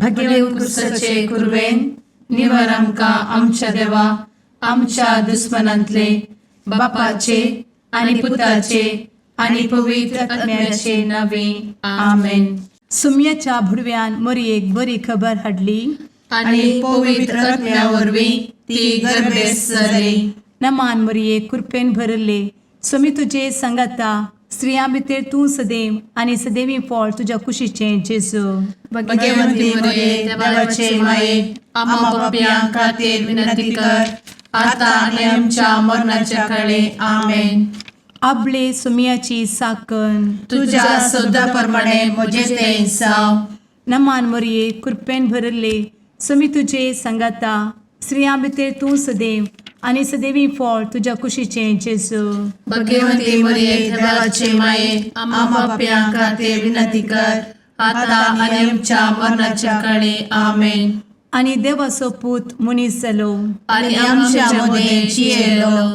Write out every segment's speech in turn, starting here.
भगेवन क्रुसाचे कुरवेन निवर आमकां आमच्या देवा आमच्या दुस्मनांतले बापाचे आनी पुताचे आनी पवित्र आत्म्याचे नावे. आमेन. सुम्याच्या भुडव्यान मोरयेक बरी खबर हाडली आनी पवित्र आत्म्या वरवीं ती गर्भेस्त जाली. नमान मोरये, कृपेन भरले, स्वामी तुजे सांगाता. स्त्रियां भितर तूं सदैव आनी सदैवी फळ तुज्या कुशीचें जेजू. भगवंती मरिये, देवाचे माये, आम्हा पापयां खातीर विनंती कर, आता आनी आमच्या मरणाच्या काळे. आमेन. आबले सुमियाची साकन. तुझ्या शब्दा प्रमाणे म्हजें तें जावं. नमान मोरये, कृपेन भरले, स्वामी तुजे सांगाता. स्त्रियां भितर तूं सदैव आनी सदैवी फळ तुज्या कुशीचें जेजू. भगवंती मरिये, देवाचे माये, आम्हा पापयां खातीर विनंती कर, आता आनी आमच्या मरणाच्या काळे. आमेन. आनी देवाचो पूत मनीस जालो आनी आमच्या मदें जियेलो.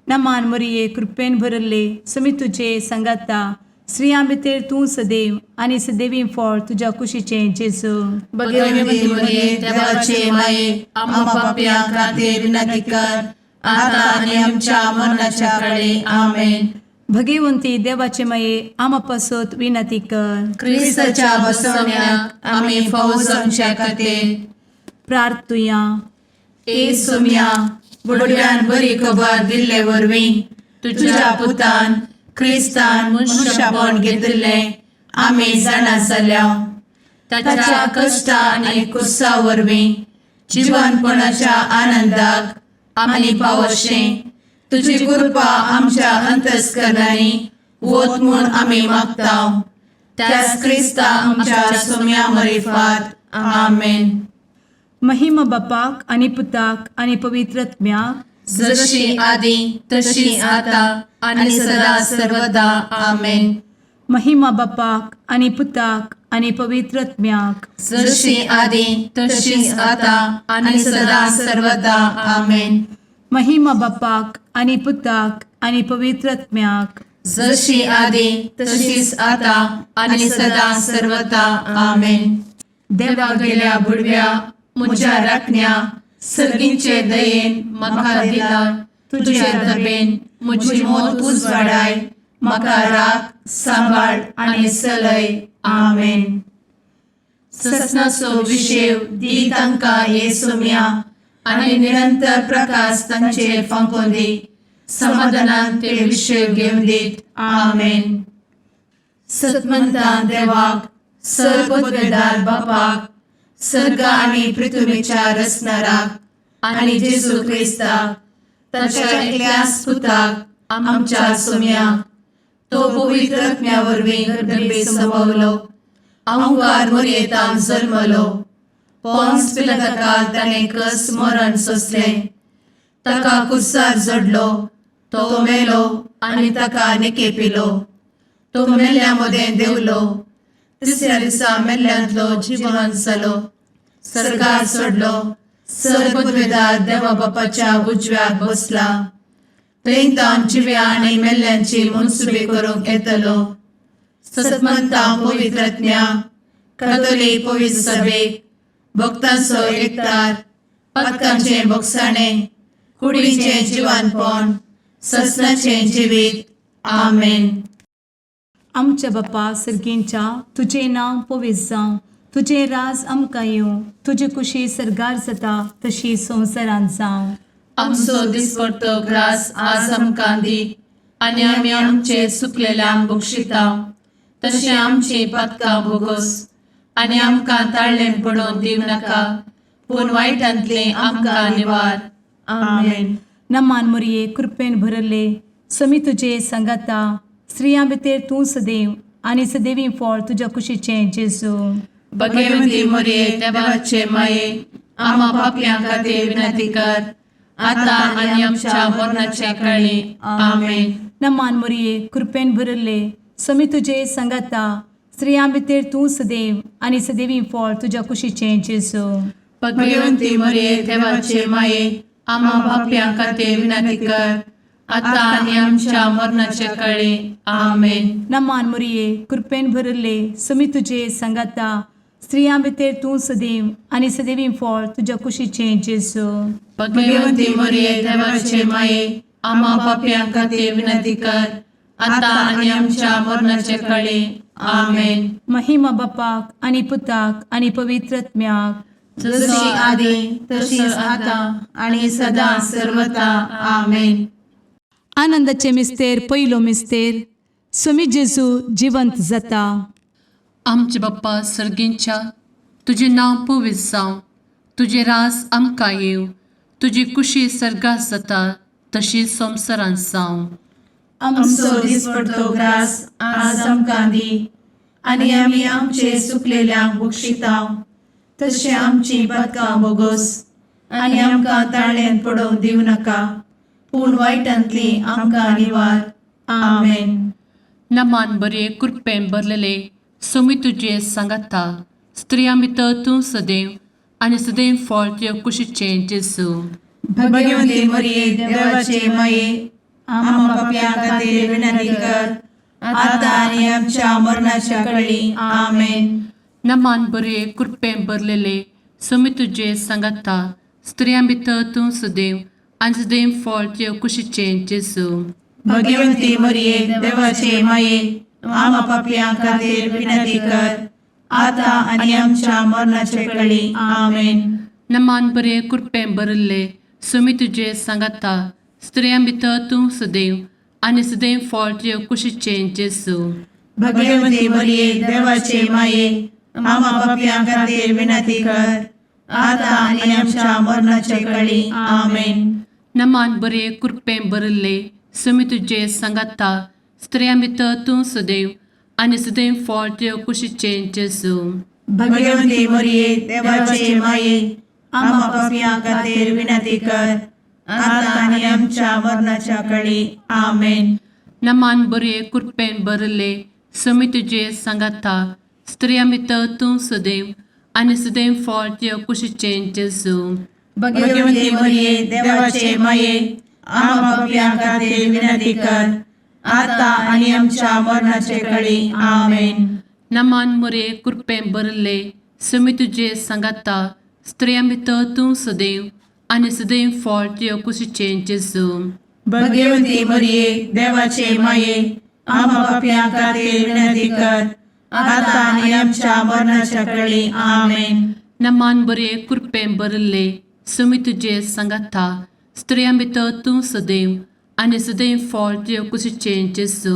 नमान मोरये, कृपेन भरले, स्वामी तुजे सांगाता. स्त्रियां भितर तूं सदैव आनी सदैवी फळ तुज्या कुशीचें जेजू. भगवंती मरिये, देवाचे माये, आम्हा पापयां खातीर विनंती कर, आता आनी आमच्या मरणाच्या काळे. आमेन. भगवंती देवाचे माये, आमा पासत विनंती कर. क्रिस्ताच्या बसवण्याक आमी फावो जावच्या खातीर. प्रार्थुया. ए सोम्या, बुडव्यान बरी खबर दिल्ले वरवीं तुझ्या पुतान क्रिस्तान मनुष्यपण घेतिल्लें आमी जाणा जाल्या. ताच्या कश्टा आनी कुर्सा वरवीं जिवनपणाच्या आनंदाक आमी पावशें तुजी कृपा आमच्या अंतस्करणांनी वत म्हूण आमी मागता, त्याच क्रिस्ता आमच्या सोम्या मरिफात. आमेन. महिमा बापाक आनी पुताक आनी पवित्र आत्म्याक. जशी आदी तशी आता आणि सदा सर्वदा. आमेन. महिमा बापाक आनी पुताक आनी पवित्र आत्म्याक. जशी आदी तशीच आता आणि सदा सर्वदा. आमेन. महिमा बापाक आनी पुताक आनी पवित्र आत्म्याक. जशी आदी तशीच आता आणि सदा सर्वदा. आमेन. देवा गेल्या बुडव्या म्हज्या राखण्या, सर्गींचे दयेन म्हाका दिला तुझे दबेन म्हजी मोत उजवाडाय, म्हाका राख, सांबाळ आनी चलय. आमेन. ससनाचो विशेव दी तांकां हे सोम्या आनी निरंतर प्रकाश तांचेर फांकोवन दी. समाधानान ते विशेव घेवन दीत. आमेन. सतमंतान देवाक, सर्वपदवेदार बापाक, सर्ग आनी पृथ्वीच्या रचणाराक आनी जेजू क्रिस्ताक ताच्या एकल्याच पुताक आमच्या सोम्याक, तो पवित्र आत्म्या वरवीं गर्भे संभवलो, अंकार मोरयेतान जल्मलो, पोन्स पिलाताकाल ताणें कस मरण सोंसलें, ताका कुर्सार जडलो, तो मेलो आनी ताका निकेपिलो, तो मेल्ल्या मदें देंवलो, तिसऱ्या दिसा मेल्ल्यांतलो जिवन जालो, सर्गार चडलो, सर्वपदवेदार देवा बापाच्या उजव्याक बसला, थंय तावन जिव्या आनी मेल्ल्यांची मनसुबी करूंक येतलो. सतमंता पवित्र आत्म्या, कातोलीक पवित्र सभेक, भक्तांचो एकतार, पातकांचें भोगसाणें, कुडीचें जिवानपण, ससनाचें जिवीत. आमेन. आमच्या बापा सर्गींच्या, तुजें नांव पवित्र जावं, तुजें राज आमकां येवं, तुजी कुशी सर्गार जाता तशी संवसारांत जावं. आमचो दिसपडतो ग्रास आज आमकां दी आनी आमी आमचे चुकलेल्यांक बक्षिता तशें आमची पातकां भोगोस आनी आमकां ताळ्ळें पडोवन दिवं नाका, पूण वायटांतलें आमकां निवार. आमेन. नमान मोरये, कृपेन भरले, समी तुजे सांगाता. स्त्रियां भितर तूं सदैव आनी सदैवी फळ तुज्या कुशीचें जेजू. भगवती मोरये, देवाचे माये, आम्हा पापयां खातीर विनंती कर, आता आनी आमच्या मरणाच्या काळी. आमेन. नमान मोरये, कृपेन भरले, समी तुजे सांगाता. स्त्रियां भितर तूं सदैव आनी सदैवी फळ तुज्या कुशीचें जेजू. भगवंती मोरये, देवाचे माये, आम्हा पापयां खातीर विनंती कर, आता आनी आमच्या मरणाच्या काळी. आमेन. नमान मोरये, कृपेन भरले, समी तुजे सांगाता. स्त्रियां भितर तूं सदैव आनी सदैवी फळ तुज्या कुशीचें जेजू. भगवती मरिये, देवाचे माये, आम्हा पापयां खातीर विनंती कर, आतां आनी आमच्या मरणाचे कळी. आमेन. महिमा बापाक आनी पुताक आनी पवित्र आत्म्याक. जशी आदी तशीच आतां आनी सदां सर्वता. आमेन. आनंदाचे मिस्तेर, पयलो मिस्तेर, सुमी जेजू जिवंत जाता. आमचे बाप्पा सर्गींच्या, तुजें नांव पवित्र जावं, तुजें रास आमकां येवं, तुजी कुशी सर्गात जाता तशी संवसारांत जावं. आमचो दिसपडतो ग्रास आज आमकां दी आनी आमी आमचे सुकलेल्यांक बक्षितांव तशें आमची पदकां बोगोस आनी आमकां ताळ्यान पडोवंक दिवं नाका, पूण वायटांतली आमकां निवार. आमेन. नमान बरे, कृपेन भरलेले, सोमी तुजें सांगाता, स्त्रियां भितर तूं सदैव आनी सदैव फळ तुज्या कुशीचें जेजू. भगवंती मरिये, देवाचे माये, आम्हा पापयां खातीर विनंती कर, आतां आनी आमच्या मरणाच्या कळी. आमेन. नमान बरे, कृपेन भरलेले, सोमी तुजें सांगाता, स्त्रियां भितर तूं सदैव आनी सदैव फळ तुज्या कुशीचें जेजू. भगवंती मरिये, देवाचे माये, आम्हा पापयां खातीर विनंती कर, आतां आनी आमच्या मरणाचे कळी. आमेन. नमान बरे, कृपेन भरिल्ले, सुमी तुजें सांगाता, स्त्रियां भितर तूं सदैव आनी सदैव फळ तुज्या कुशीचें जेजू. भगवंती मरिये, देवाचे माये, आम्हा पापयां खातीर विनंती कर, आतां आनी आमच्या मरणाचे कळी. आमेन. नमान बरे, कृपेन भरिल्ले, सुमी तुजें सांगाता, स्त्रियां भितर तूं सदैव आनी सदैव फळ तुज्या कुशीचें जेजू. भगवंती मरिये, देवाचे माये, आम्हा पापयां खातीर विनंती कर, आतां आनी आमच्या मरणाच्या कळी. आमेन. नमान बरे, कृपेन भरिल्ले, सुमी तुजें सांगाता, स्त्रियां भितर तूं सदैव आनी सदैव फळ तुज्या कुशीचें जेजू. भगवंती मरिये, देवाचे माये, आम्हा पापयां खातीर विनंती कर, आतां आनी आमच्या मरणाचे कळी. आमेन. नमान मुरे, कृपेन भरिल्ले, सुमी तुजें सांगाता, स्त्रियां भितर तूं सदैव आनी सदैव फळ तुज्या कुशीचें जेजू. भगवंती मरिये, देवाचे माये, आम्हा पापयां खातीर विनंती कर, आतां आनी आमच्या मरणाच्या कळी. आमेन. नमान बरे, कृपेन भरिल्ले, सुमी तुजें सांगाता, स्त्रियां भितर तूं सदैव आनी सदैव फळ तुज्या कुशीचें जेजू.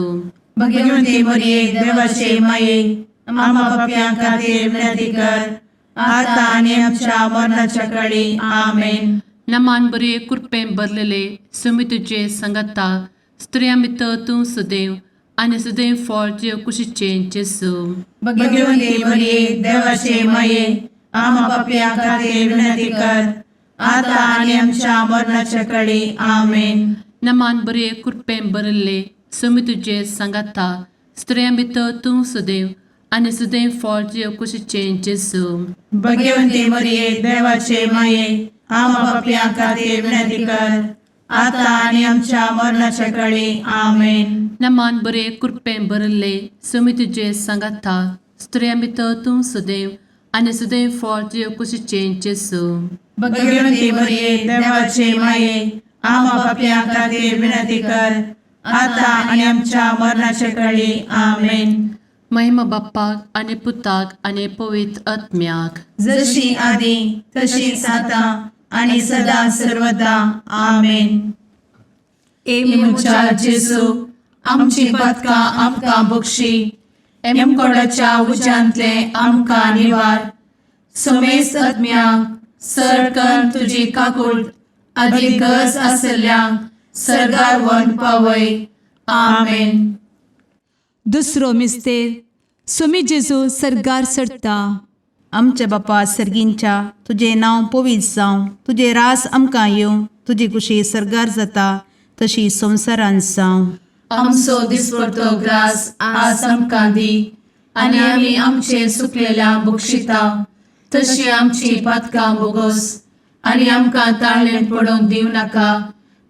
भगवंती मरिये, देवाचे माये, आम्हा पापयां खातीर विनंती कर, आतां आनी आमच्या मरणाच्या कळी. आमेन. नमान बरे, कृपेन भरलेले, सुमी तुजें सांगाता, स्त्रियां भितर तूं सदैव आनी सदैव फळ तुज्या कुशीचें जेजू. भगवंती मरिये, देवाचे माये, आम्हा पापयां खातीर विनंती कर, आतां आनी आमच्या मरणाच्या कळी. आमेन. नमान बरे, कृपेन भरिल्ले, सुमी तुजें सांगाता, स्त्रियां भितर तूं सदैव आनी सदैव फळ तुज्या कुशीचें जेजू. भगवंती मरिये, देवाचे माये, आम्हा पापयां खातीर विनंती कर, आतां आनी आमच्या मरणाच्या कळी. आमेन. नमान बरे, कृपेन भरिल्ले, सुमी तुजें सांगाता, स्त्रियां भितर तूं सदैव आनी सदैव फळ तुज्या कुशीचें जेजू. भगवंती मरिये, देवाचे माये, आम्हा पापयां खातीर विनंती कर, आतां आनी आमच्या मरणाच्या कळी. आमेन. महिमा बाप्पाक आनी पुताक आनी पवित्र आत्म्याक. जशी आदी तशीच आतां आनी सदां सर्वदा. आमेन. ए म्हज्या जेजू, आमची पदकां आमकां बक्षी, एमकोडाच्या उज्यांतले आमकां निवार, समेस्त आत्म्यांक सरकन तुजी काकूळ आदी गरज आसल्ल्यांक सर्गार वन पावय. आमेन. दुसरो मिस्तेर, सुमी जेजू सर्गार चडता. आमच्या बापा सर्गींच्या, तुजें नांव पवित्र जावं, तुजें रास आमकां येवं, तुजी कुशी सर्गार जाता तशी संवसारांत जावं. आमचो दिसपडतो ग्रास आज आमकां दी आनी आमी आमचे सुकलेल्या बक्षिता तशी आमची पातकां बोगोस आनी आमकां ताळ्ळें पडोवंक दिवं नाका,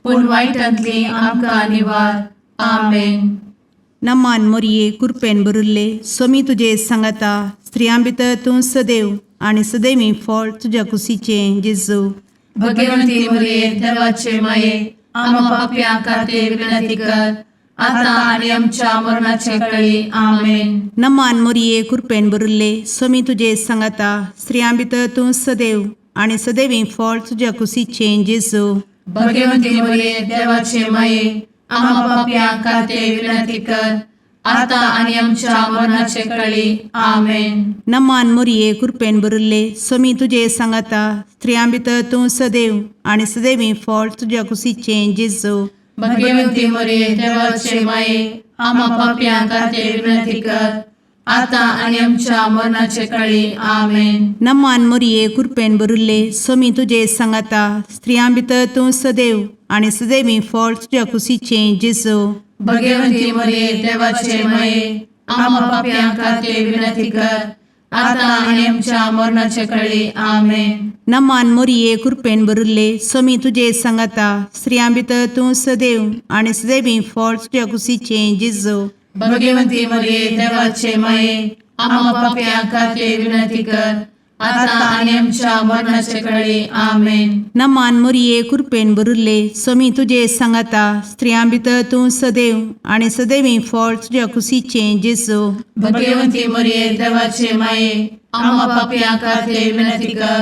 पूण वायटांतली आमकां निवार. आमेन. नमान मोरये कुरपेन भरिल्ले सोमी तुजे सांगाता स्त्रियां भितर तूं सदैव आनी सदैवी फळ तुज्या कुशीचें जेजू. भगवंती मरिये देवाचे माये आम्हा पापयां खातीर विनंती कर आता आनी आमच्या मरणाचे कळी. आमेन. नमान मोरये कुरपेन भरिल्ले सोमी तुजे सांगाता स्त्रियां भितर तूं सदैव आनी सदैवी फळ तुज्या कुशीचें जेजू. भगवंती मरिये देवाचे माये आम्हा पापयां खातीर विनंती कर आता आनी आमच्या मरणाचे कळी. आमेन. नमान मोरये कुरपेन भरिल्ले सोमी तुजे सांगाता स्त्रियां भितर तूं सदैव आनी सदैवी फळ तुज्या कुशीचें जेजू. भगवंती मरिये देवाचे माये आम्हा पापयां खातीर विनंती कर आता आनी आमच्या मरणाचे कळी. आमेन. नमान मोरये कुरपेन भरिल्ले सोमी तुजे सांगाता स्त्रियां भितर तूं सदैव आनी सदैवी फळ तुज्या कुशीचें जेजू. भगवंती मरिये देवाचे माये आम्हा पापयां खातीर विनंती कर आता आनी आमच्या मरणाचे कळी. आमेन. नमान मोरये कुरपेन भरिल्ले सोमी तुजे सांगाता स्त्रियां भितर तूं सदैव आनी सदैवी फळ तुज्या कुशीचें जेजू. भगवंती मरिये देवाचे माये आम्हा पापयां खातीर विनंती कर आता आनी आमच्या मरणाचे कळी. आमेन. नमान मोरये कुरपेन भरिल्ले सोमी तुजे सांगाता स्त्रियां भितर तूं सदैव आनी सदैवी फळ तुज्या कुशीचें जेजू. भगवंती मरिये देवाचे माये आम्हा पापयां खातीर विनंती कर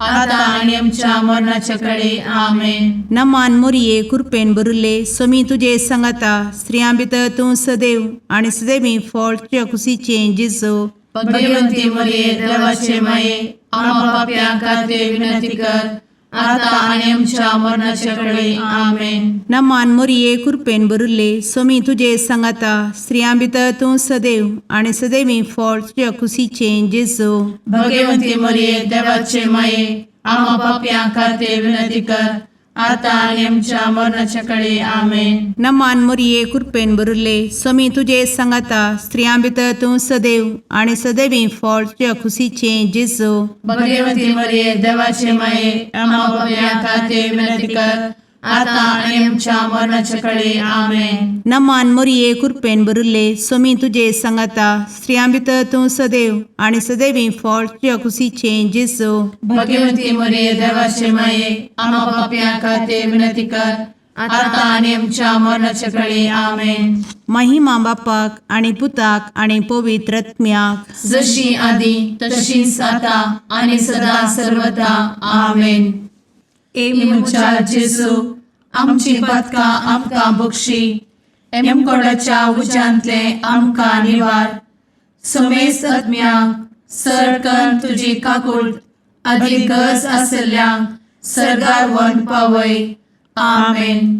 आता आनी आमच्या मरणाचे कळी. आमेन. नमान मोरये कुरपेन भरिल्ले सोमी तुजे सांगाता स्त्रियां भितर तूं सदैव आनी सदैवी फळ तुज्या कुशीचें जेजू. भगवंती मरिये देवाचे माये आम्हा पापयां खातीर विनंती कर आता आनी आमच्या मरणाचे कळी. आमेन. नमान मोरये कुरपेन भरिल्ले सोमी तुजे सांगाता स्त्रियां भितर तूं सदैव आनी सदैवी फळ तुज्या कुशीचें जेजू. भगवंती मरिये देवाचे माये आम्हा पापयां खातीर विनंती कर आता आनी आमच्या मरणाचे कळी. आमेन. नमान मोरये कुरपेन भरिल्ले सोमी तुजे सांगाता स्त्रियां भितर तूं सदैव आनी सदैवी फळ तुज्या कुशीचें जेजू. भगवंती मरिये देवाचे माये आम्हा पापयां खातीर विनंती कर आता आनी आमच्या मरणाचे कळी. आमेन. नमान मोरये कुरपेन भरिल्ले सोमी तुजे सांगाता स्त्रियां भितर तूं सदैव आनी सदैवी फळ तुज्या कुशीचें जेजू. भगवंती मरिये देवाचे माये आम्हा पापयां खातीर विनंती कर आता आनी आमच्या मरणाचे कळी. आमेन. महिमा बापाक आनी पुताक आनी पवित्र आत्म्याक. जशी आदी तशीच आता आनी सदा सर्वदा. आमेन. ए म्हज्या जेजू आमची पातकां आमकां बक्षी एमकोडाच्या उज्यांतले आमकां निवार समेस्त आत्म्यांक सरकन तुजी काकूट आदी गरज आसल्ल्यांक सरगार वन पावय. आमेन.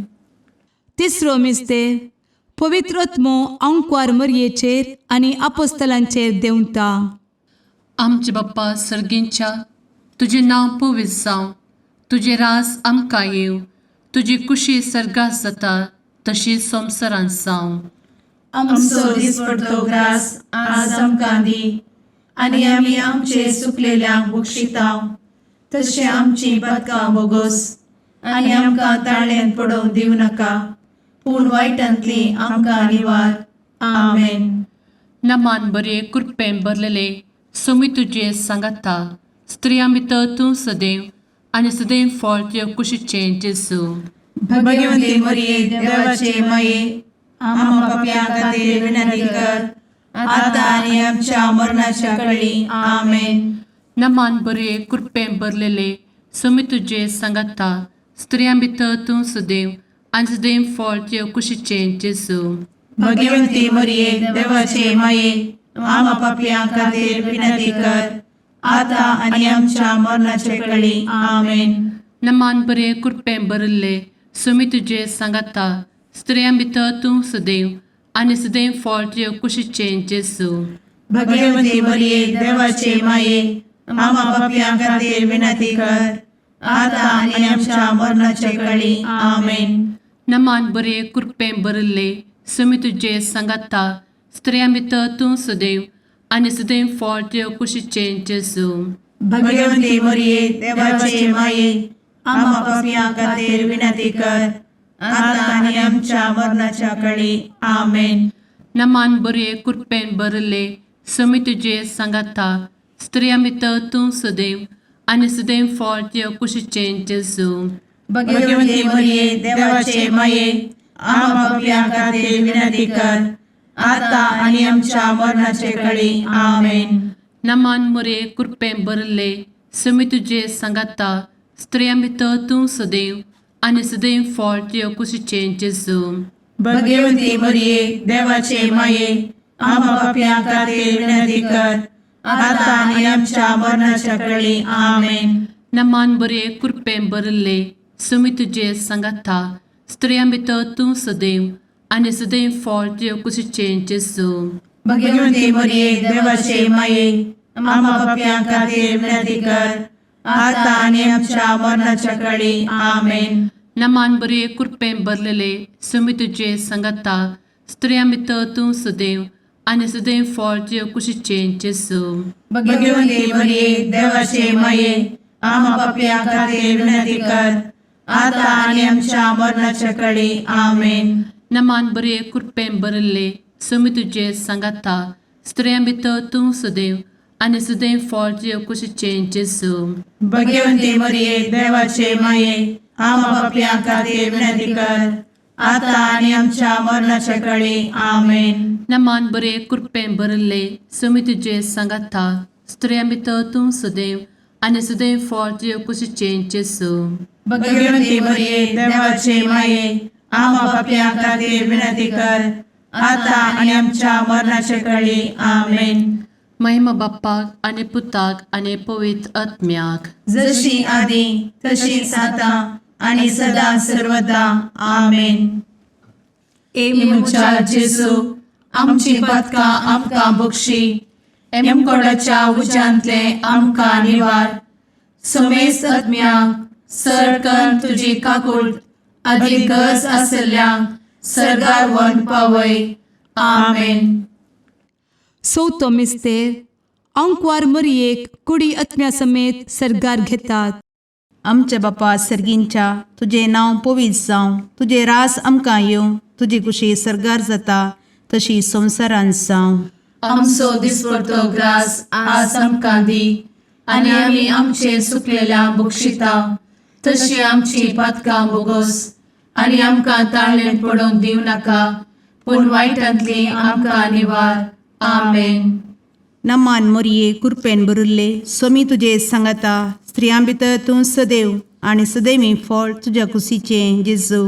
तिसरो मिस्तेर पवित्र आत्मो अंकवार मरयेचेर आनी आपोस्तलांचेर देंवता. आमचे बाप्पा सर्गींच्या तुजें नांव पवित्र जावं, तुजें राज आमकां येवं, तुजी कुशी सर्गात जाता तशी संवसारांत जावं. आमचो दिसपडतो ग्रास आज आमकां दी आनी आमी आमचे सुकलेल्यांक बक्षितांव तशें आमची पातकां बोगोस आनी आमकां ताळ्यांत पडोवंक दिवं नाका पूण वायटांतली आमकां निवार. आमेन. नमान बरे कृपेन भरलेले सोमी तुजे सांगाता स्त्रियां भितर तूं सदैव आनी सदैव फळ तुज्या कुशीचें जेजू. भगवंती मरिये देवाचे माये आम्हा पापयां खातीर विनंती कर आता आनी आमच्या मरणाच्या कळी. आमेन. नमान बरे कृपेन भरलेले सोमी तुजे सांगाता स्त्रियां भितर तूं सदैव आनी सदैव फळ तुज्या कुशीचें जेजू. भगवंती मरिये देवाचे माये आम्हा पापयां खातीर विनंती कर आता आनी आमच्या मरणाच्या कळी. आमेन. नमान बरे कृपेन भरिल्ले सोमी तुजे सांगाता स्त्रियां भितर तूं सदैव आनी सदैव फळ तुज्या कुशीचें जेजू. भगवंती मरिये देवाचे माये आम्हा पापयां खातीर विनंती कर आता आनी आमच्या मरणाच्या कळी. आमेन. नमान बरे कृपेन भरिल्ले सोमी तुजे सांगाता स्त्रियां भितर तूं सदैव आनी सदैव फळ तुज्या कुशीचें जेजू. भगवंती मरिये देवाचे माये आम्हा पापयां खातीर विनंती कर आता आनी आमच्या मरणाच्या कळी. आमेन. नमान बरये कृपेन भरले समी तुजे सांगाता स्त्रिया भितर तूं सदैव आनी सदैव फळ तुज्या कुशीचें जेजू. भगवती मरिये, देवाचे माये, आम्हा पापयां खातीर विनंती कर, आता आनी आमच्या मरणाचे कळी. आमेन. नमान मुरे कृपेन भरले समी तुजे सांगाता स्त्रिया भितर तूं सदैव आनी सदैव फळ तुज्या कुशीचें जेजू. भगवती मरिये, देवाचे माये, आम्हा पापयां खातीर विनंती कर, आता आनी आमच्या मरणाच्या कळी. आमेन. नमान बरे कृपेन भरले समी तुजे सांगाता स्त्रिया भितर तूं सदैव आनी सदैव फळ तुज्या कुशीचें जेजू. भगवती मरिये, देवाचे माये, आम्हा पापयां खातीर विनंती कर, आता आनी आमच्या मरणाच्या कळी. आमेन. नमान बरे कृपेन भरलेले समी तुजे सांगाता स्त्रिया भितर तूं सदैव आनी सदैव फळ तुज्या कुशीचें जेजू. भगवती मरिये, देवाचे माये, आम्हा पापयां खातीर विनंती कर, आता आनी आमच्या मरणाच्या कळी. आमेन. नमान बरे कृपेन भरले समी तुजे सांगाता स्त्रिया भितर तूं सदैव आनी सदैव फळ तुज्या कुशीचें जेजू. भगवती मरिये, देवाचे माये, आम्हा पापयां खातीर विनंती कर, आता आनी आमच्या मरणाच्या कळी. आमेन. नमान बरे कृपेन भरले समी तुजे सांगाता स्त्रिया भितर तूं सदैव आनी सदैव फळ तुज्या कुशीचें जेजू. भगवती मरिये, देवाचे माये, आम्हा पापयां खातीर विनंती कर, आता आनी आमच्या मरणाच्या कळी. आमेन. महिमा बाप्पाक आनी पुताक आनी पवित्र आत्म्याक. जशी आदी तशीच आता आणि सदा सर्वदा. आमेन. ए म्हज्या जेजू, आमची पातकां आमकां बक्षी, एमकोडाच्या उज्यांतले आमकां निवार, समेस्त आत्म्यांक सरकन तुजी काकूळ आदी गरज आसल्ल्यांक सरगार व्हरून पावय. आमेन. चवथो मिस्तेर आंकवार मरयेक कुडी आत्म्या समेत सर्गार घेतात. आमच्या बापा सर्गींच्या, तुजें नांव पवित्र जावं, तुजें रास आमकां येवं, तुजी कुशी सर्गार जाता तशी संवसारांत जावं. आमचो दिसपडतो ग्रास आज आमकां दी आनी आमी आमचे सुकलेल्या बक्षिता तशी आमची पातकां बोगोस आनी आमकां ताळणेंत पडोवंक दिवं नाका, पूण वायटांतली आमकां निवार. आमेन. नमान मोरये, कुरपेन भरिल्ले, सोमी तुजे सांगाता, स्त्रियां भितर तूं सदैव आनी सदैवी फळ तुज्या कुशीचें जेजू.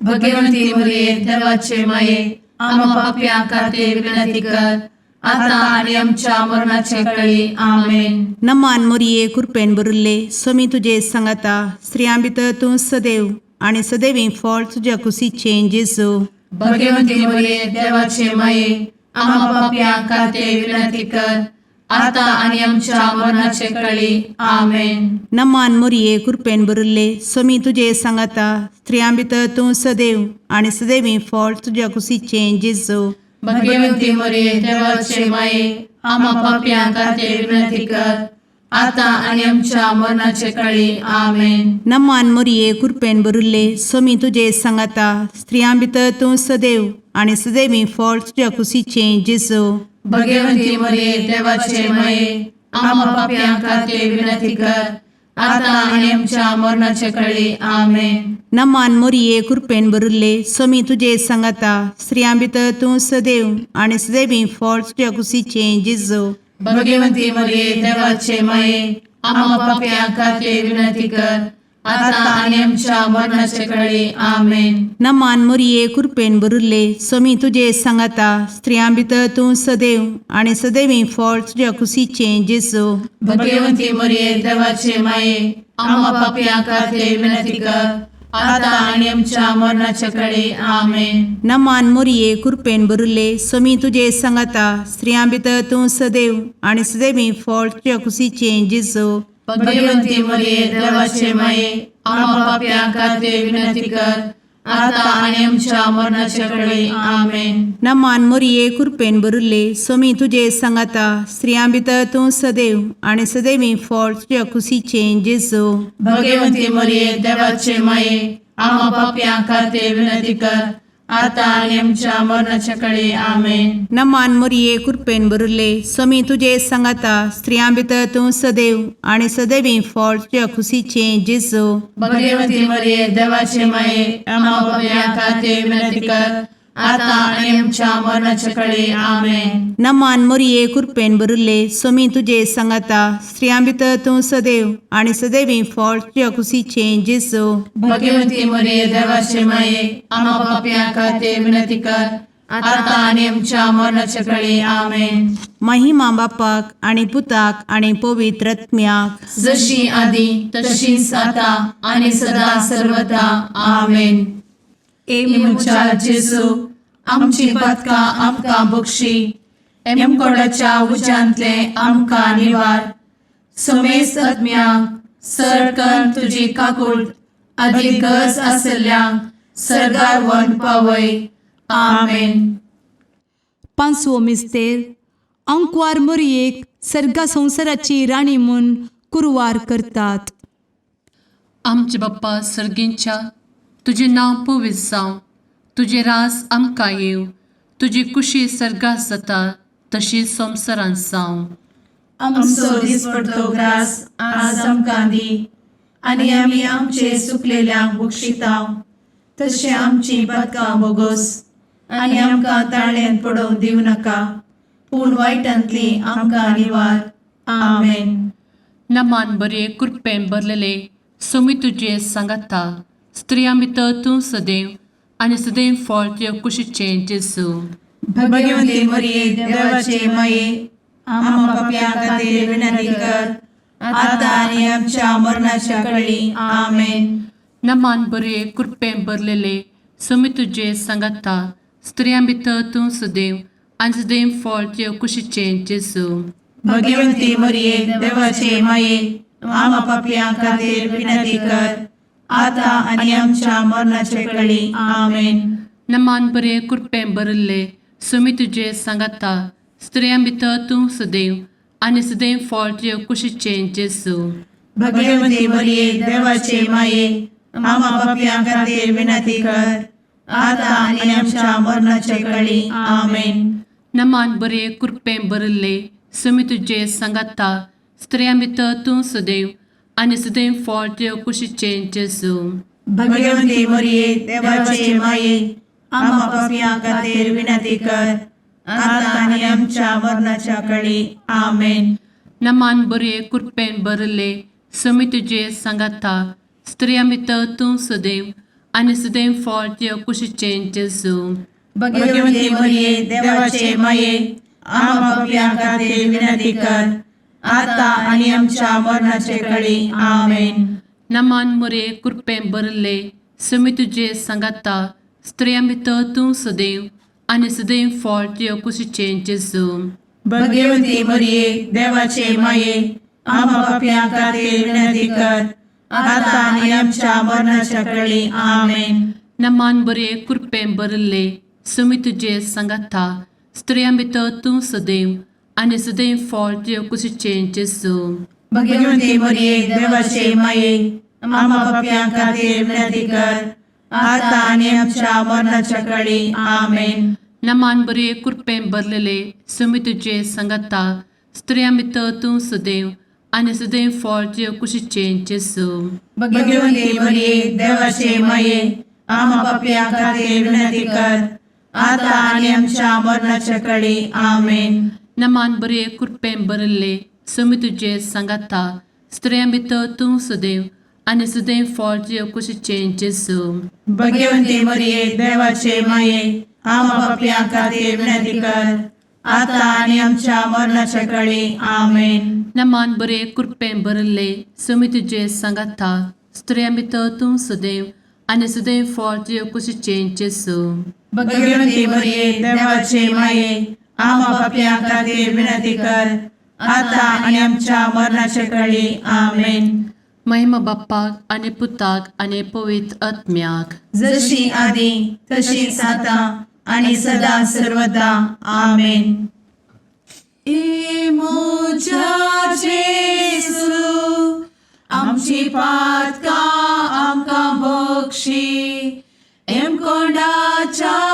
भगवंती मरिये, देवाचे माये, आम्हा पापयां खातीर विनंती कर, आता आनी आमच्या मरणाचे कळी. आमेन. नमान मोरये, कुरपेन भरिल्ले, सोमी तुजे सांगाता, स्त्रियां भितर तूं सदैव आनी सदैवी फळ तुज्या कुशीचें जेजू. भगवंती मरिये, देवाचे माये, आम्हा पापयां खातीर विनंती कर, आता आनी आमच्या मरणाचे कळी. आमेन. नमान मोरये, कुरपेन भरिल्ले, सोमी तुजे सांगाता, स्त्रियां भितर तूं सदैव आनी सदैवी फळ तुज्या कुशीचें जेजू. भगवंती मरिये, देवाचे माये, आम्हा पापयां खातीर विनंती कर, आता आनी आमच्या मरणाचे कळी. आमेन. नमान मोरये, कुरपेन भरिल्ले, सोमी तुजे सांगाता, स्त्रियां भितर तूं सदैव आनी सदैवी फळ तुज्या कुशीचें जेजू. भगवंती मरिये, देवाचे माये, आम्हा पापयां खातीर विनंती कर, आता आनी आमच्या मरणाचे कळी. आमेन. नमान मोरये, कुरपेन भरिल्ले, सोमी तुजे सांगाता, स्त्रियां भितर तूं सदैव आनी सदैवी फळ तुज्या कुशीचें जेजू. भगवंती मरिये, देवाचे माये, आम्हा पापयां खातीर विनंती कर, आता आनी आमच्या मरणाचे कळी. आमेन. नमान मोरये, कुरपेन भरिल्ले, सोमी तुजे सांगाता, स्त्रियां भितर तूं सदैव आनी सदैवी फळ तुज्या कुशीचें जेजू. भगवंती मरिये, देवाचे माये, आम्हा पापयां खातीर विनंती कर, आता आनी आमच्या मरणाचे कळी. आमेन. नमान मोरये, कुरपेन भरिल्ले, सोमी तुजे सांगाता, स्त्रियां भितर तूं सदैव आनी सदैवी फळ तुज्या कुशीचें जेजू. भगवंती मरिये, देवाचे माये, आम्हा पापयां खातीर विनंती कर, आता आनी आमच्या मरणाचे कळी. आमेन. नमान मोरये, कुरपेन भरिल्ले, सोमी तुजे सांगाता, स्त्रियां भितर तूं सदैव आनी सदैवी फळ तुज्या कुशीचें जेजू. भगवंती मरिये, देवाचे माये, आम्हा पापयां खातीर विनंती कर, आतां आनी आमच्या मरणाच्या कडे आमेन. नमान मोरये, कृपेन भरिल्ले, स्वामी तुजे सांगाता. स्त्रियां भितर तूं सदैव आनी सदैवी फळ तुज्या खुशीचें जेजू. भगवती मरिये, देवाचे माये, आम्हा पापयां खातीर विनंती कर, आतां आनी आमच्या मरणाच्या कडे आमेन. नमान मोरये, कृपेन भरिल्ले, स्वामी तुजे सांगाता. स्त्रियां भितर तूं सदैव आनी सदैवी फळ तुज्या खुशीचें जेजू. भगवती मरिये, देवाचे माये, आम्हा पापयां खातीर विनंती कर, आतां आनी आमच्या मरणाच्या कडे आमेन. महिमा बापाक आनी पुताक आनी पवित्र आत्म्याक. जशी आदी तशीच आता आणि सदा सर्वदा आमेन. ए म्हज्या जेजू, आमची पदकां आमकां बक्षी, एमकोडाच्या उज्यांतले आमकां निवार, समेस्त आत्म्यांक सरकन तुजी काकूट आदी गरज आसल्ल्यांक सरगार वन पावय. आमेन. पांचवो मिस्तेर, आंकवार मोरयेक सर्गा संवसाराची राणी म्हूण कुरवार करतात. आमचे बाप्पा सर्गींच्या, तुजें नांव पवित्र जावं, तुजें राज आमकां येवं, तुजी कुशी सर्गात जाता तशी संवसारांत जावं. आमचो दिसपडतो ग्रास आज आमकां दी, आनी आमी आमचे सुकलेल्यांक बक्षितांव, तशें आमची पदकां बोगोस, आनी आमकां ताळ्यान पडोवंक दिवं नाका, पूण वायटांतली आमकां निवार. आमेन. नमान बरे, कृपेन भरलेले, सोमी तुजे सांगाता. स्त्रियां भितर तूं सदैव आनी सदैव फळ तुज्या कुशीचें जेजू. भगवती मरिये, देवाचे माये, आम्हा पापयां खातीर विनंती कर, आतां आनी आमच्या मरणाच्या कळी. आमेन. नमान बरे, कृपेन भरलेले, सोमी तुजे सांगाता. स्त्रियां भितर तूं सदैव आनी सदैव फळ तुज्या कुशीचें जेजू. भगवती मरिये, देवाचे माये, आम्हा पापयां खातीर विनंती कर, आतां आनी आमच्या मरणाचे कळी. आमेन. नमान बरे, कृपेन भरिल्ले, सोमी तुजे सांगाता. स्त्रियां भितर तूं सदैव आनी सदैव फळ तुज्या कुशीचें जेजू. भगवती मरिये, देवाचे माये, आम्हा पापयां खातीर विनंती कर, आतां आनी आमच्या मरणाचे कळी. आमेन. नमान बरे, कृपेन भरिल्ले, सोमी तुजे सांगाता. स्त्रियां भितर तूं सदैव आनी सदैव फळ तुज्या कुशीचें जेजू. भगवती मरिये, देवाचे माये, आम्हा पापयां खातीर विनंती कर, आतां आनी आमच्या मरणाच्या कळी. आमेन. नमान बरे, कृपेन भरिल्ले, सोमी तुजे सांगाता. स्त्रियां भितर तूं सदैव आनी सदैव फळ तुज्या कुशीचें जेजू. भगवती मरिये, देवाचे माये, आम्हा पापयां खातीर विनंती कर, आतां आनी आमच्या मरणाचे कळी. आमेन. नमान मोरे, कृपेन भरिल्ले, सोमी तुजे सांगाता. स्त्रियां भितर तूं सदैव आनी सदैव फळ तुज्या कुशीचें जेजू. भगवती मरिये, देवाचे माये, आम्हा पापयां खातीर विनंती कर, आतां आनी आमच्या मरणाच्या कळी. आमेन. नमान बरे, कृपेन भरिल्ले, सोमी तुजे सांगाता. स्त्रियां भितर तूं सदैव आनी सदैव फळ तुज्या कुशीचें जेजू. भगवती मरिये, देवाचे माये, आम्हा पापयां खातीर विनंती कर, आतां आनी आमच्या मरणाच्या कळी. आमेन. नमान बरे, कृपेन भरलेले, सोमी तुजे सांगाता. स्त्रियां भितर तूं सदैव आनी सदैव फळ तुज्या कुशीचें जेजू. भगवती मरिये, देवाचे माये, आम्हा पापयां खातीर विनंती कर, आतां आनी आमच्या मरणाच्या कळी. आमेन. नमान बरे, कृपेन भरिल्ले, सोमी तुजे सांगाता. स्त्रियां भितर तूं सदैव आनी सदैव फळ तुज्या कुशीचें जेजू. भगवती मरिये, देवाचे माये, आम्हा पापयां खातीर विनंती कर, आतां आनी आमच्या मरणाच्या कळी. आमेन. नमान बरे, कृपेन भरिल्ले, सोमी तुजे सांगाता. स्त्रियां भितर तूं सदैव आनी सदैव फळ तुज्या कुशीचें जेजू. भगवती मरिये, देवाचे माये, आम्हा पापयां खातीर विनंती कर, आतां आनी आमच्या मरणाच्या कळी. आमेन. महिमा बाप्पाक आनी पुताक आनी पवित्र आत्म्याक. जशी आदी तशीच आता आणि सदा सर्वदा. आमेन. ए म्हज्या जेजू, आमची पातकां आमकां बक्षी, एमकोंडाच्या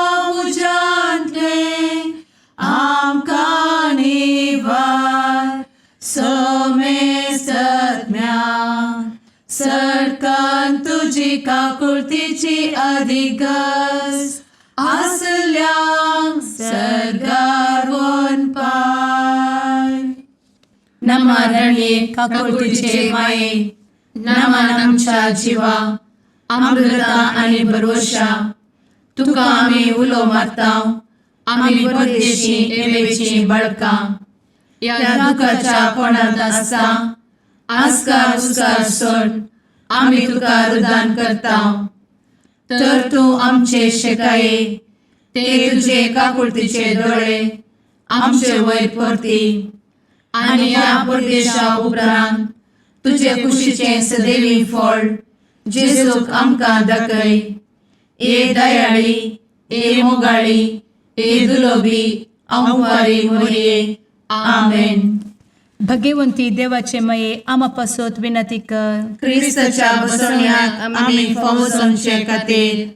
तुजी काकुळतीची अधिगस आसल्यांक सर्गार वनपाय. नमरणये काकुळतीचे माये, नमन आमच्या जिवा, अमृता आनी भरवशा, तुका आमी उलो मारता, आमी परदेशी एवेची बळकां ह्या दुखाच्या कोणांत आसता आस्कार उस्कार सोड आमी तुका रुदान करता, तर तूं आमचे शेकाये ते तुजे काकुळतीचे दोळे आमचे वयर परती आनी ह्या परदेशा उपरांत तुजे कुशीचें सदैवी फळ जेजूक आमकां दाखय. ए दयाळी, ए मोगाळी, ए दुलोबी अंवारी मोरये, आमेन. भगवंती देवाचे मये आमा पासत विनंती कर. क्रिस्ताच्या बसवण्याक आमी फावो जावचे खातीर.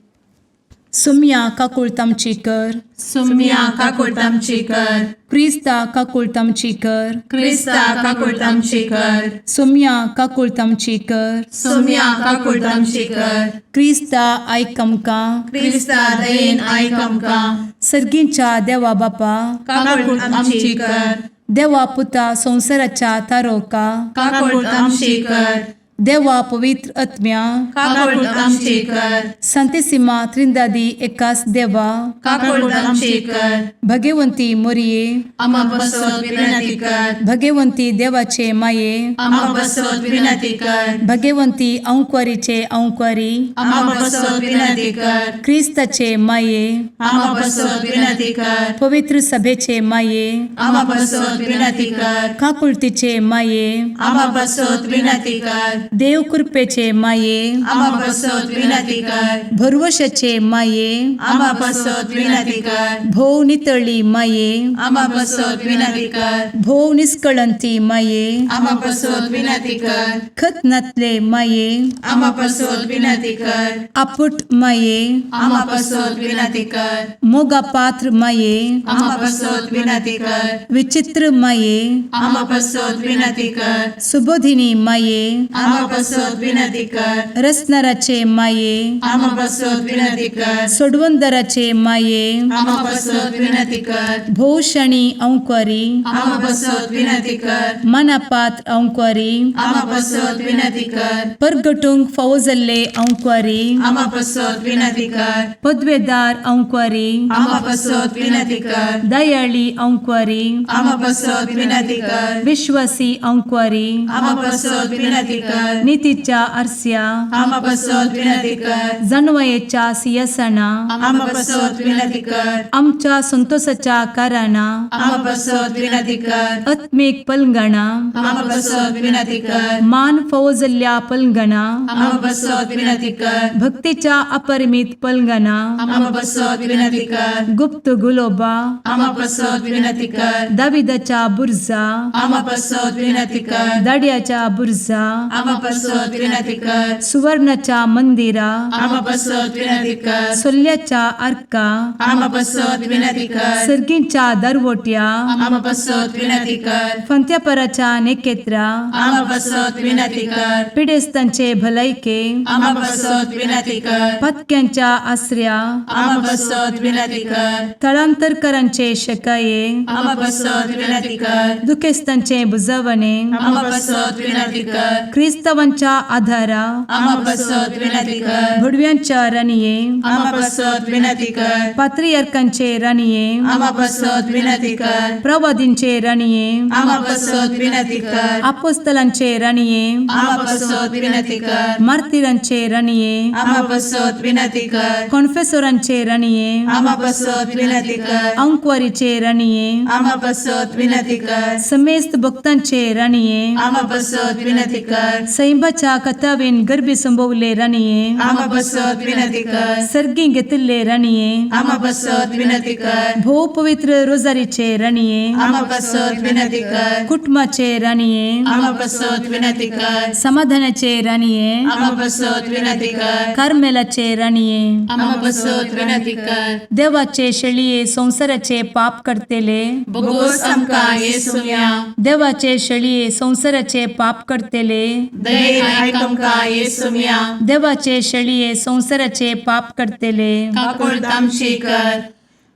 सुम्या काकुळत आमची कर. सुम्या काकुळट आमची कर. क्रिस्ता काकुळत आमची कर. क्रिस्ता काकुळट आमची कर. सुम्या काकुळत आमची कर. सुम्या काकुळट आमची कर. क्रिस्ता आयक आमकां. क्रिस्ता दयेन आयक आमकां. सर्गींच्या देवा बापा, काकुळट आमची कर. देवा पुता संवसाराच्या तारोका, काकुळट आमची कर. देवा पवित्र आत्म्या, काकुळट आमची कर. संतेसिमा त्रिंदादी एकास देवा, काकुळट आमची कर. भगवंती मोरये, आमा बसत विनंती कर. भगवंती देवाचे माये, आमा बसत विनंती कर. भगवंती अंक्वारीचे अंक्वारी, आमा बसत विनंती कर. क्रिस्ताचे माये, आमा बसत विनंती कर. पवित्र सभेचे माये, आमा बसत विनंती कर. काकुळतीचे माये, आमा बसत विनंती कर. देव कृपेचे माये, आमा बसत विनंती कर. भरवशाचे माये, आमा बसत विनंती कर. भोव नितळी माये, आमा बसत विनंती कर. भोव निस्कळंती माये, आमा बसत विनंती कर. खत नातले माये, आमा बसत विनंती कर. आपुट माये, आमा बसत विनंती कर. मोगा पात्र माये, आमा बसत विनंती कर. विचित्र माये, आमा बसत विनंती कर. सुबोधिनी माये, आमा बसत विनंती कर. रसनाराचे माये, आमा बसत विनंती कर. सोडवंदराचे माये, आमा बसत विनंती कर. भोवशणी अंक्वारी, आमा बसत विनंती कर. मनापात्र अंक्वारी, आमा बसत विनंती कर. परगटूंक फावो जाल्ले अंक्वारी, आमा बसत विनंती कर. पदवेदार अंक्वारी, आमा बसत विनंती कर. दयाळी अंक्वारी, आमा बसत विनंती कर. विश्वासी अंक्वारी, आमा बसत विनंती कर. नितीच्या आरस्या, आमा बसत विनंती कर. जानवयेच्या सियासना, आमा बसत विनंती कर. आमच्या संतोषाच्या कारणा, आमा बसत विनंती कर. आत्मीक पलंगणा, आमा बसत विनंती कर. मान फावो जाल्ल्या पलंगणा, आमा बसत विनंती कर. भक्तीच्या अपरिमित पलंगणा, आमा बसत विनंती कर. गुप्त गुलोबा, आमा बसत विनंती कर. दाविदाच्या बुर्जा, आमा बसत विनंती कर. दाड्याच्या बुर्जा, आमा बसत विनंती कर. सुवर्णाच्या मंदिरा, आमा बसत विनंती कर. सोल्ल्याच्या आर्का, आमा बसत विनंती कर. सर्गींच्या दरवट्या, आमा बसत विनंती कर. फंत्यापराच्या नेकेत्रा, आमा बसत विनंती कर. पिडेस्तांचे भलायके, आमा बसत विनंती कर. पत्क्यांच्या आसऱ्या, आमा बसत विनंती कर. थळांतरकरांचे शकाये, आमा बसत विनंती कर. दुखेस्तांचे बुजवणे, आमा बसत विनंती कर. क्रिस्तावांच्या आधारा, आमा बसत विनंती कर. भुडव्यांच्या राणये, आमा बसत विनंती कर. पात्रियर्कांचे राणये, आमा बसत विनंती कर. प्रवादींचे राणये, आमा बसत विनंती कर. आपोस्तलांचे राणये, आमा बसत विनंती कर. मार्तिरांचे राणये, आमा बसत विनंती कर. कॉन्फेसोरांचे राणये, आमा बसत विनंती कर. अंक्वारीचे राणये, आमा बसत विनंती कर. समेस्त भक्तांचे राणये, आमा बसत विनंती कर. सैंबाच्या कथावेन गर्भी संभवले राणये, आमा बसत विनंती कर. सर्गी घेतिल्ले राणये, आमा बसत विनंती कर. भोव पवित्र रोजारीचे राणये, आमा बसत विनंती कर. कुटुंबाचे राणये, आमा बसत विनंती कर. समाधानाचे राणये, आमा बसत विनंती कर. कार्मेलाचे राणये, आमा बसत विनंती कर. देवाचे शेळये संवसाराचे पाप करतेले, बोगोस आमकां येसुया. देवाचे शेळये संवसाराचे पाप करतेले, दयेन आयक आमकां येसुम्या. देवाचे शेळये संवसाराचे पाप करतले, काकुळट आमची कर.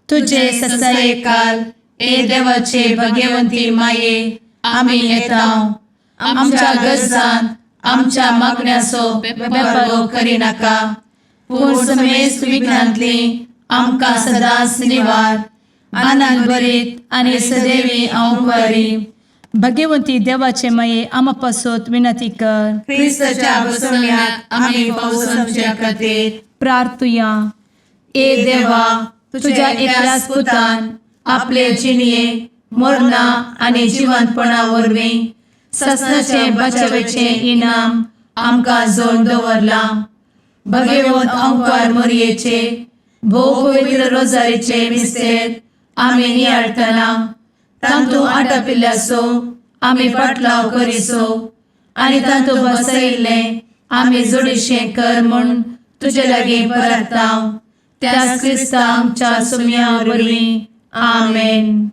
तुजे तुजे ससाये ससायकाल ए देवाचे भगवंती माये, आमी येता आमच्या गरजान आमच्या मागण्याचो बेपर्वो करिनाका, पूण समेस्त विघ्नांतली आमकां सदांच निवार. आनंद भरीत आनी सदैवी अंवकारी भगवंती देवाचे माये, आमा पासत विनंती कर. क्रिस्ताच्या बसवण्याक आमी पावसाच्या खातीर प्रार्थुया. ए देवा, तुझ्या एकल्याच पुतान आपले जिणये मरणा आनी जिवंतपणा वरवीं ससनाचे बचावेचे इनाम आमकां जोड दवरलां. भगवंत अंकार मोरयेचे भोव पवित्र रोजारीचे मिस्तेर आमी नियाळटना तांतू आटापिल्ल्याचो आमी पाटलाव करिसो आनी तांतू बसयिल्लें आमी जोडीशें कर म्हूण तुजे लागीं परताव, त्याच क्रिस्ता आमच्या सुम्या वरवीं. आमेन.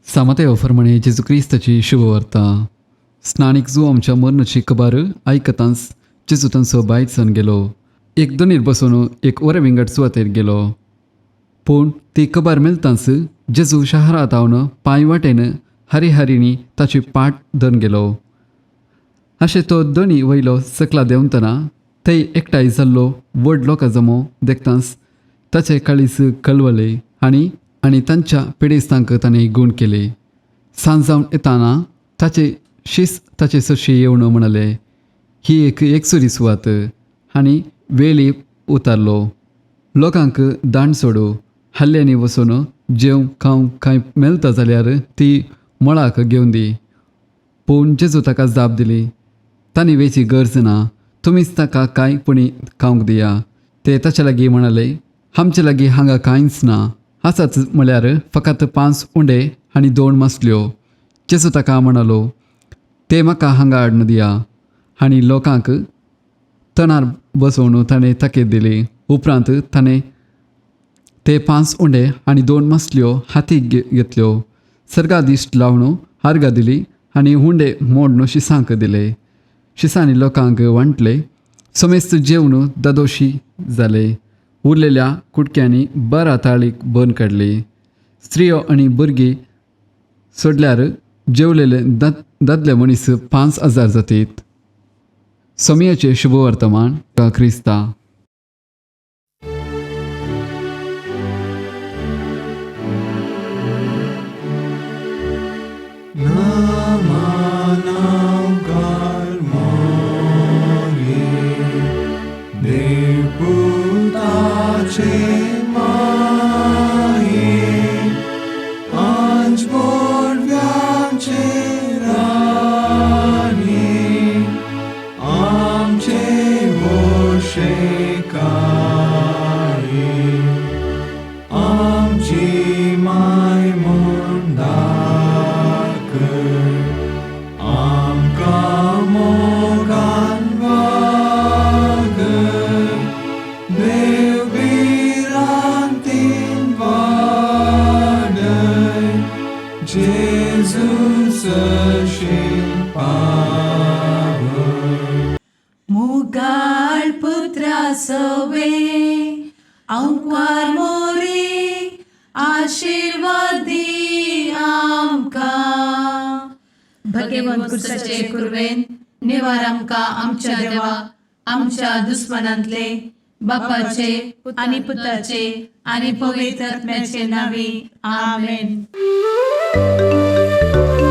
सामते फर्माणे जेजू क्रिस्ताची शुभवार्ता. स्नानीक जो आमच्या मरणाची खबर आयकतांच जेजू तांचो भायरसान गेलो. एक दोनीर बसून एक वरे विंगड सुवातेर गेलो. पूण ती खबर मेळटांच जेजू शहरांत हावन पांय वाटेन हरिहरिणी ताची पाट धरून गेलो. अशें तो दोनी वयलो सकला देंवतना थंय एकठांय जाल्लो व्हड लोकां जमो देखतांच ताचे काळीज कळवले आनी आनी तांच्या पिडेस्तांक ताणें गूण केले. सांज जावन येताना ताचे शीस ताचे सरशी येवन म्हणाले, ही एक एकसुरी सुवात आनी वेळी उतारलो. लोकांक दांड सोडू हल्ल्यांनी वचून जेवंक खावंक कांय मेळटा जाल्यार ती मळाक घेवन दी. पूण जेजू ताका जाप दिली, तांणी वेची गरज ना, तुमीच ताका कांय पुणी खावंक दिया. ते ताचे लागीं म्हणाले, आमचे लागीं हांगा कांयच ना, आसात म्हळ्यार फकत 5 उंडे आनी 2 मासल्यो. जेजू ताका म्हणालो, ते म्हाका हांगा हाडून दिया. आनी लोकांक तणार बसोवन ताणें ताकीद दिली. उपरांत ताणें ते 5 उंडे आनी 2 मासल्यो हातीक घेतल्यो, सर्गा दिश्ट लावन आर्गां दिली आनी हुंडे मोडून शिसांक दिले. शिसांनी लोकांक वांटले. समेस्त जेवन दादोशी जाले. उरलेल्या कुटक्यांनी 12 थाळीक भरून काडली. स्त्रियो आनी भुरगीं सोडल्यार जेवलेले दादले मनीस 5000 जातीत. सोमयाचें शुभवर्तमान क्रिस्ता. मुगाळ पुत्रा सवे अंकार मोरी आशीर्वादी आमकां. भगवंत कुर्साचे कुर्वेन निवार आमकां आमच्या देवा आमच्या दुस्मनांतले बापाचे आनी पुताचे आनी पवित्र आत्म्याचे नावी. आमेन. आमेन.